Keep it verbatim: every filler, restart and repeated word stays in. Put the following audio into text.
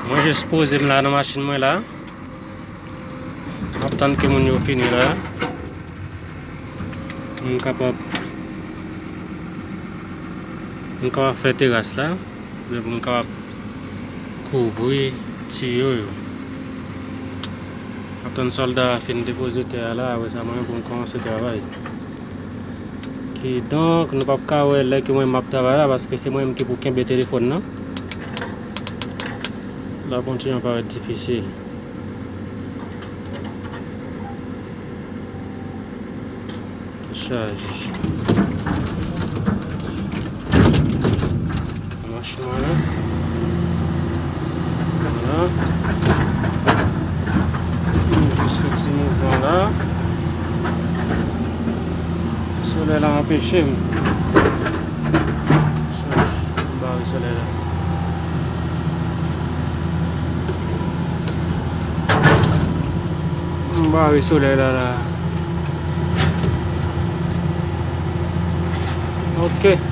Mwen jis poze m la nan machin mwen la. M ap tann ke moun yo fini la. Pou m kapab, pou m kapab fè teras la. Oubyen pou m kapab kouvri tiyo yo. M ap tann sòlda a fin depoze tè a la, apre sa mwen pou m kòmanse travay. Kidonk, nou p ap ka wè lè ke mwen m ap travay la, paske se mwen menm ki pou kenbe telefòn nan. L ap kontinye parèt difisil. Chaje. Machin mwen la. Vwala. Jis fè ti mouvman la. Solèy la anpeche m. Chaje. M bare solèy la. M bare solèy la la. Ok.